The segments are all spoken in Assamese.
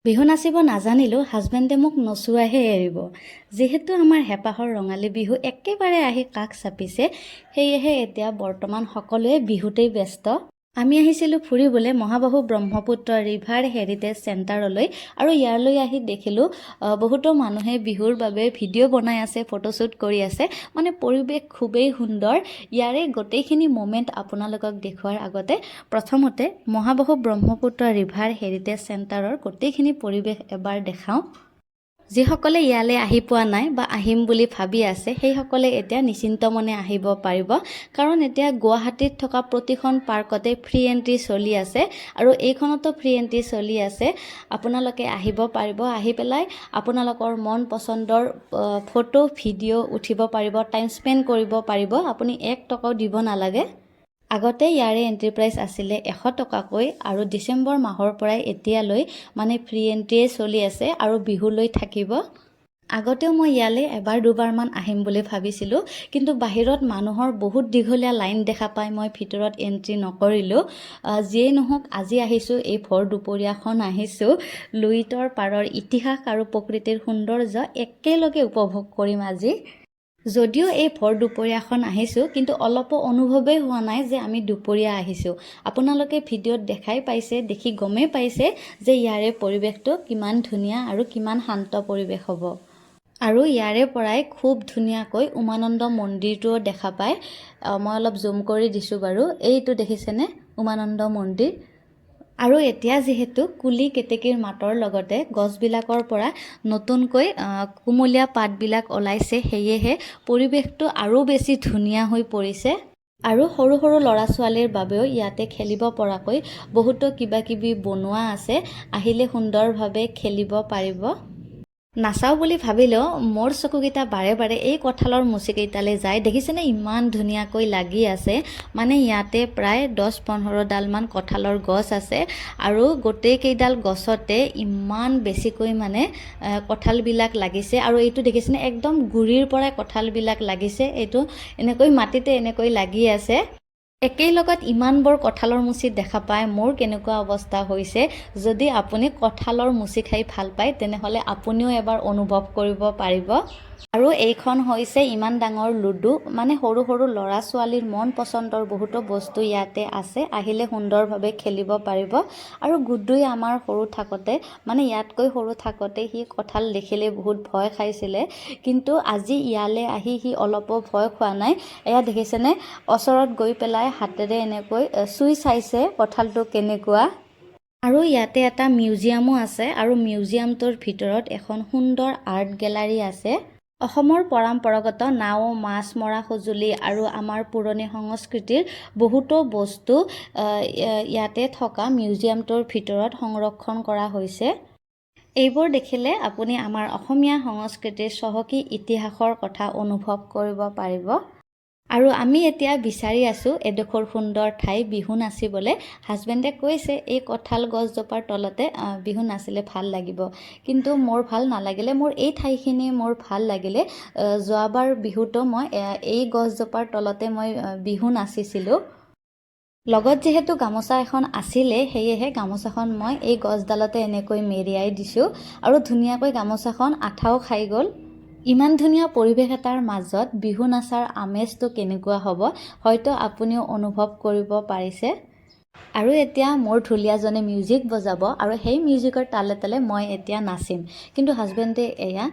বিহু নাচিব নাজানিলেও হাজবেণ্ডে মোক নচোৱাইহে এৰিব। যিহেতু আমাৰ হেঁপাহৰ ৰঙালী বিহু একেবাৰে আহি কাষ চাপিছে, সেয়েহে এতিয়া বৰ্তমান সকলোৱে বিহুতেই ব্যস্ত। আমি আহিছিলোঁ ফুৰিবলৈ মহাবাহু ব্ৰহ্মপুত্ৰ ৰিভাৰ হেৰিটেজ চেণ্টাৰলৈ আৰু ইয়ালৈ আহি দেখিলোঁ বহুতো মানুহে বিহুৰ বাবে ভিডিঅ' বনাই আছে, ফটোশ্বুট কৰি আছে। মানে পৰিৱেশ খুবেই সুন্দৰ। ইয়াৰে গোটেইখিনি মমেণ্ট আপোনালোকক দেখুওৱাৰ আগতে প্ৰথমতে মহাবাহু ব্ৰহ্মপুত্ৰ ৰিভাৰ হেৰিটেজ চেণ্টাৰৰ গোটেইখিনি পৰিৱেশ এবাৰ দেখাওঁ। যিসকলে ইয়ালৈ আহি পোৱা নাই বা আহিম বুলি ভাবি আছে, সেইসকলে এতিয়া নিশ্চিন্ত মনে আহিব পাৰিব, কাৰণ এতিয়া গুৱাহাটীত থকা প্ৰতিখন পাৰ্কতে ফ্ৰী এণ্ট্ৰি চলি আছে আৰু এইখনতো ফ্ৰী এণ্ট্ৰি চলি আছে। আপোনালোকে আহিব পাৰিব। আহি পেলাই আপোনালোকৰ মন পচন্দৰ ফটো, ভিডিঅ' উঠিব পাৰিব, টাইম স্পেণ্ড কৰিব পাৰিব। আপুনি 1 টকাও দিব নালাগে। আগতে ইয়াৰে এণ্ট্ৰি প্ৰাইচ আছিলে 100 টকাকৈ আৰু ডিচেম্বৰ মাহৰ পৰাই এতিয়ালৈ মানে ফ্ৰী এণ্ট্ৰিয়ে চলি আছে আৰু বিহুলৈ থাকিব। আগতেও মই ইয়ালৈ এবাৰ দুবাৰমান আহিম বুলি ভাবিছিলোঁ, কিন্তু বাহিৰত মানুহৰ বহুত দীঘলীয়া লাইন দেখা পাই মই ভিতৰত এণ্ট্ৰি নকৰিলোঁ। যিয়েই নহওক, আজি আহিছোঁ, এই ভৰ দুপৰীয়াখন আহিছোঁ। লুইতৰ পাৰৰ ইতিহাস আৰু প্ৰকৃতিৰ সৌন্দৰ্য একেলগে উপভোগ কৰিম আজি। যদিও এই ভৰ দুপৰীয়াখন আহিছোঁ, কিন্তু অলপো অনুভৱেই হোৱা নাই যে আমি দুপৰীয়া আহিছোঁ। আপোনালোকে ভিডিঅ'ত দেখাই পাইছে, দেখি গমেই পাইছে যে ইয়াৰে পৰিৱেশটো কিমান ধুনীয়া আৰু কিমান শান্ত পৰিৱেশ হ'ব। আৰু ইয়াৰে পৰাই খুব ধুনীয়াকৈ উমানন্দ মন্দিৰটোও দেখা পায়। মই অলপ জুম কৰি দিছোঁ বাৰু। এইটো দেখিছেনে উমানন্দ মন্দিৰ? আৰু এতিয়া যিহেতু কুলি কেতেকীৰ মাতৰ লগতে গছবিলাকৰ পৰা নতুনকৈ কুমলীয়া পাতবিলাক ওলাইছে, সেয়েহে পৰিৱেশটো আৰু বেছি ধুনীয়া হৈ পৰিছে। আৰু সৰু সৰু ল'ৰা ছোৱালীৰ বাবেও ইয়াতে খেলিব পৰাকৈ বহুতো কিবা কিবি বনোৱা আছে। আহিলে সুন্দৰভাৱে খেলিব পাৰিব। নাচাওঁ বুলি ভাবিলেও মোৰ চকুকেইটা বাৰে বাৰে এই কঁঠালৰ মুচিকেইটালৈ যায়। দেখিছেনে, ইমান ধুনীয়াকৈ লাগি আছে। মানে ইয়াতে প্ৰায় 10-15ডালমান কঁঠালৰ গছ আছে আৰু গোটেইকেইডাল গছতে ইমান বেছিকৈ মানে কঁঠালবিলাক লাগিছে। আৰু এইটো দেখিছেনে, একদম গুৰিৰ পৰাই কঁঠালবিলাক লাগিছে। এইটো এনেকৈ মাটিতে এনেকৈ লাগি আছে। একেই লগত ইমানবোৰ কঁঠালৰ মুচি দেখা পাই মোৰ কেনেকুৱা অৱস্থা হৈছে, যদি আপুনি কঁঠালৰ মুচি খাই ভাল পায়, তেনেহ'লে আপুনিও এবাৰ অনুভৱ কৰিব পাৰিব। আৰু এইখন হৈছে ইমান ডাঙৰ লুডু। মানে সৰু সৰু ল'ৰা ছোৱালীৰ মন পচন্দৰ বহুতো বস্তু ইয়াতে আছে। আহিলে সুন্দৰভাৱে খেলিব পাৰিব। আৰু গুড্ডুই আমাৰ সৰু থাকোঁতে, মানে ইয়াতকৈ সৰু থাকোঁতে সি কঁঠাল দেখিলে বহুত ভয় খাইছিলে, কিন্তু আজি ইয়ালৈ আহি সি অলপো ভয় খোৱা নাই। এয়া দেখিছেনে, ওচৰত গৈ পেলাই হাতেৰে এনেকৈ চুই চাইছে কঁঠালটো কেনেকুৱা। আৰু ইয়াতে এটা মিউজিয়ামো আছে আৰু মিউজিয়ামটোৰ ভিতৰত এখন সুন্দৰ আৰ্ট গেলাৰী আছে। অসমৰ পৰম্পৰাগত নাও, মাছ মৰা সঁজুলি আৰু আমাৰ পুৰণি সংস্কৃতিৰ বহুতো বস্তু ইয়াতে থকা মিউজিয়ামটোৰ ভিতৰত সংৰক্ষণ কৰা হৈছে। এইবোৰ দেখিলে আপুনি আমাৰ অসমীয়া সংস্কৃতিৰ চহকী ইতিহাসৰ কথা অনুভৱ কৰিব পাৰিব। আৰু আমি এতিয়া বিচাৰি আছোঁ এডোখৰ সুন্দৰ ঠাই বিহু নাচিবলৈ। হাজবেণ্ডে কৈছে, এই কঁঠাল গছজোপাৰ তলতে বিহু নাচিলে ভাল লাগিব। কিন্তু মোৰ ভাল নালাগিলে। মোৰ এই ঠাইখিনি মোৰ ভাল লাগিলে। যোৱাবাৰ বিহুতো মই এই গছজোপাৰ তলতে মই বিহু নাচিছিলোঁ। লগত যিহেতু গামোচা এখন আছিলে, সেয়েহে গামোচাখন মই এই গছডালতে এনেকৈ মেৰিয়াই দিছোঁ আৰু ধুনীয়াকৈ গামোচাখন আঠাও খাই গ'ল। ইমান ধুনীয়া পৰিৱেশ এটাৰ মাজত বিহু নাচাৰ আমেজটো কেনেকুৱা হ'ব, হয়তো আপুনিও অনুভৱ কৰিব পাৰিছে। আৰু এতিয়া মোৰ ঢুলীয়াজনে মিউজিক বজাব আৰু সেই মিউজিকৰ তালে তালে মই এতিয়া নাচিম। কিন্তু হাজবেণ্ডে এয়া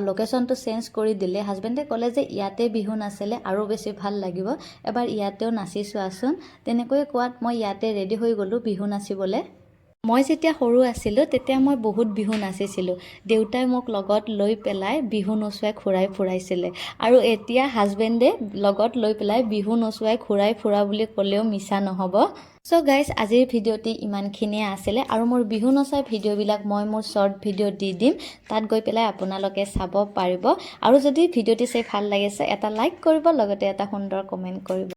লোকেশ্যনটো চেঞ্জ কৰি দিলে। হাজবেণ্ডে ক'লে যে ইয়াতে বিহু নাচিলে আৰু বেছি ভাল লাগিব, এবাৰ ইয়াতেও নাচি চোৱাচোন। তেনেকৈ কোৱাত মই ইয়াতে ৰেডি হৈ গ'লোঁ বিহু নাচিবলৈ। মই যেতিয়া সৰু আছিলোঁ, তেতিয়া মই বহুত বিহু নাচিছিলোঁ। দেউতাই মোক লগত লৈ পেলাই বিহু নচুৱাই ঘূৰাই ফুৰাইছিলে আৰু এতিয়া হাজবেণ্ডে লগত লৈ পেলাই বিহু নচুৱাই ঘূৰাই ফুৰা বুলি ক'লেও মিছা নহ'ব। চ' গাইজ, আজিৰ ভিডিঅ'টি ইমানখিনিয়ে আছিলে আৰু মোৰ বিহু নচা ভিডিঅ'বিলাক মই মোৰ শ্বৰ্ট ভিডিঅ' দি দিম। তাত গৈ পেলাই আপোনালোকে চাব পাৰিব। আৰু যদি ভিডিঅ'টি চাই ভাল লাগিছে, এটা লাইক কৰিব, লগতে এটা সুন্দৰ কমেণ্ট কৰিব।